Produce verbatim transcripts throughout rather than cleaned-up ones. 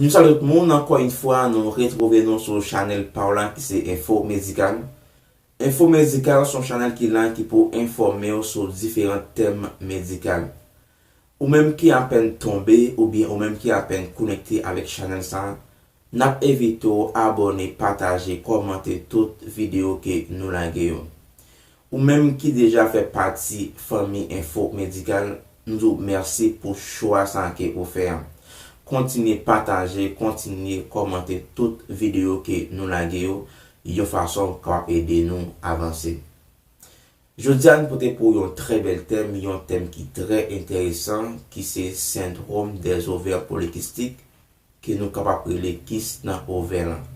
Nou salye tout moun, ankò yon fwa, nou retwouve nou sou chanèl pa w la ki se Enfo Medikal. Enfo Medikal se yon chanèl ki la ki pou enfòme w sou diferan tèm medikal. Ou menm ki apèn tonbe oubyen ou menm ki apèn konekte avèk chanèl sa a, n ap envite w abòne, pataje, kòmante tout videyo ke nou lage yo. Ou menm ki deja fè pati fanmi Enfo Medikal, nou di w mèsi pou chwa sa a ke ou fè a. Kontinye pataje, kontinye kòmante tout videyo ke nou lage yo, yon fason k ap ede nou avanse. Jodi a, nou pote pou yon trè bèl tèm, yon tèm ki trè enteresan, ki se sendwòm dèzovè polikistik, ke nou kapab rele kis nan ovè lan.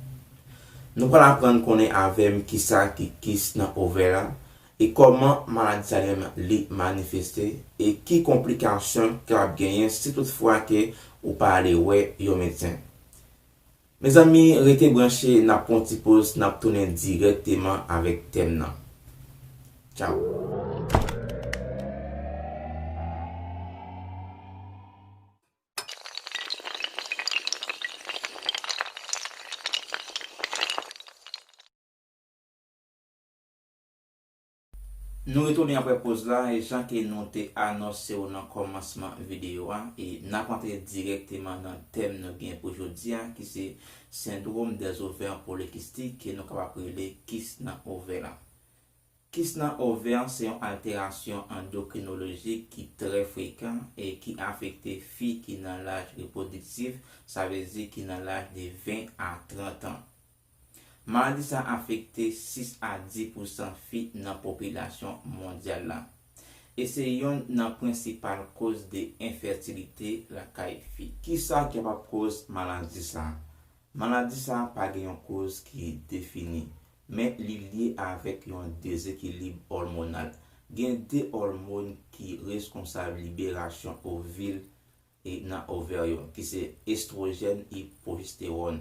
Nou pral aprann konnen avè m kisa ki kis nan ovè lan, e kòman maladi sa li menm li manifeste, e ki konplikasyon kapab genyen si toutfwa ke ou pa ale wè yon medsen. Mezanmi, rete branche, n ap pran yon ti poz, n ap tounen dirèkteman avèk tèm nan. Tchaw! Nou retounen apre poz la, e jan ke nou te anonse w nan kòmansman videyo a, e n ap antre dirèkteman nan tèm nou gen pou jodi a, ki se sendwòm dèzovè polikistik, ke nou kapab rele kis nan ovè lan. Kis nan ovè se yon alterasyon andokrinolojik ki trè frekan e ki afekte fi ki nan laj repwodiktif, sa vle di ki nan laj de ven a trant an. Maladi sa afekte sis a dis pousan fi nan popilasyon mondyal la. E se yonn nan prensipal koz de enfètilite lakay fi. Kisa ki kapab koz maladi sa? Maladi sa pa gen yon koz ki defini, men li lye avèk yon dezekilib òmonal. Gen de òmòn ki reskonsab liberasyon ovil e nan ovè yo, ki se estwojèn e pwojestewòn.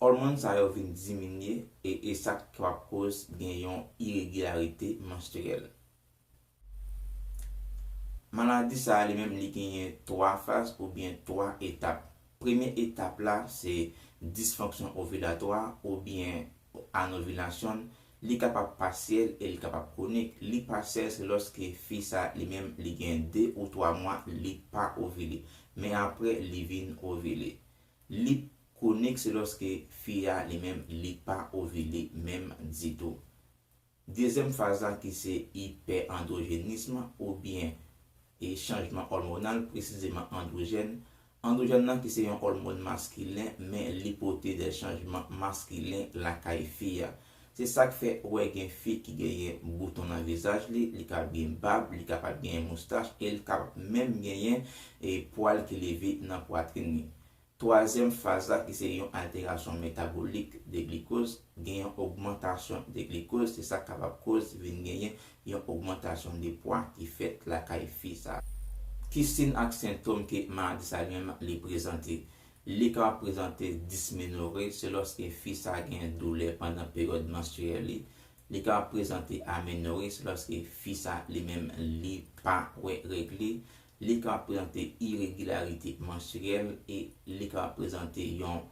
Òmòn sa yo vin diminye e, e sa k kapab koz gen yon iregilarite manstriyèl. Maladi sa a li menm li genyen twa faz oubyen twa etap. Premye etap la se disfonksyon ovilatwa oubyen anovilasyon. Li kapab pasyèl e li kapab kwonik. Li pasyèl se lòske fi sa li menm li gen de ou twa mwa li pa ovile. Men apre li vin ovile. Li kwonik se lòske fi a li menm li pa ovile menm ditou. Dezyèm faz la ki se ipèandwojenism oubyen e chanjman òmonal, presizeman andwojèn. Andwojèn nan ki se yon òmòn maskilen, men li pote de chanjman maskilen lakay fi a. Se sa k fè ou wè gen fi ki genyen bouton nan vizaj li, li kapab gen bab, li kapab genyen moustach, e li kapab menm genyen e pwal ki leve nan pwatrin li. Twazyèm faz la ki se yon alterasyon metabolik de glikoz, gen yon ogmantasyon de glikoz, se sa k kapab koz vin genyen yon ogmantasyon de pwa ki fèt lakay fi sa. Ki siy ak sentòm ke maladi sa li menm li prezante? Li kapab prezante dismenore, se lòske fi sa gen doulè pandan peryòd manstriyèl li. Li kapab prezante amenore, se lòske fi sa li menm li pa wè règ li. Li kapab prezante iregilarite manstriyèl e li kapab prezante yon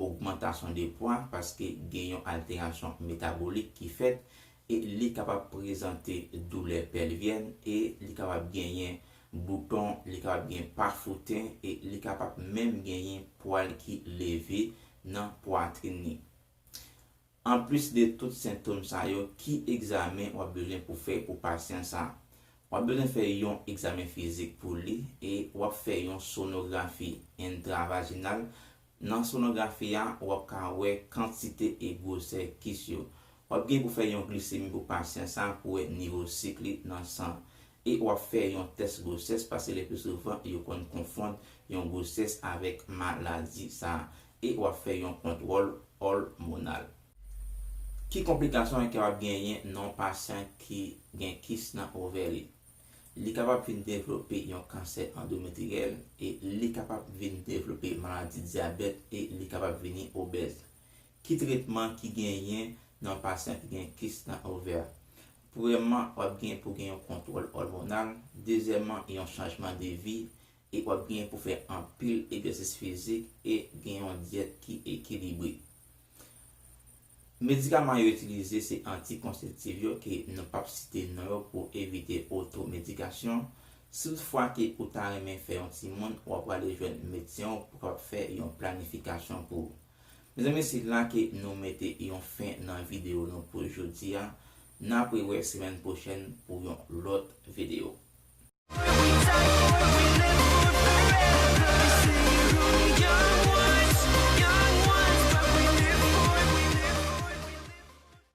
ogmantasyon de pwa paske gen yon alterasyon metabolik ki fèt e li kapab prezante doulè pèlvyèn e li kapab genyen bouton, li kapab gen pafouten e li kapab menm genyen pwal ki leve nan pwatrin li. Anplis de tout sentòm sa yo, ki egzamen w ap bezwen pou fè pou pasyan sa a? W ap bezwen fè yon egzamen fizik pou li e w ap fè yon sonografi entravajinal. Nan sonografi a, w ap ka wè kantite e gwosè kis yo. W ap gen pou fè yon glisemi pou pasyan sa a pou wè nivo sik li nan san. E w ap fè yon tès gwosès, paske le pli souvan, yo konn konfonn yon gwosès avèk maladi sa a. E w ap fè yon kontwòl òmonal. Ki konplikasyon ki kapab genyen nan yon pasyan ki gen kis nan ovè li? Li kapab vin devlope yon kansè andometriyèl e li kapab vin devlope maladi dyabèt e li kapab vini obèz. Ki tretman ki genyen nan yon pasyan ki gen kis nan ovè? Premyèman, w ap gen pou gen yon kontwòl òmonal. Dezyèmman, yon chanjman de vi. e w ap gen pou fè anpil egzèsis fizik e gen yon dyèt ki ekilibre. Medikaman yo itilize se antikonseptif yo ke nou p ap site non yo pou evite otomedikasyon. Si toutfwa ke ou ta renmen fè yon timoun, w ap prale jwenn medsen w pou kapab fè yon planifikasyon pou ou. Mezanmi, se la ke nou mete yon fen nan videyo nou pou jodi a. N ap rewè semèn pwochèn pou yon lòt videyo.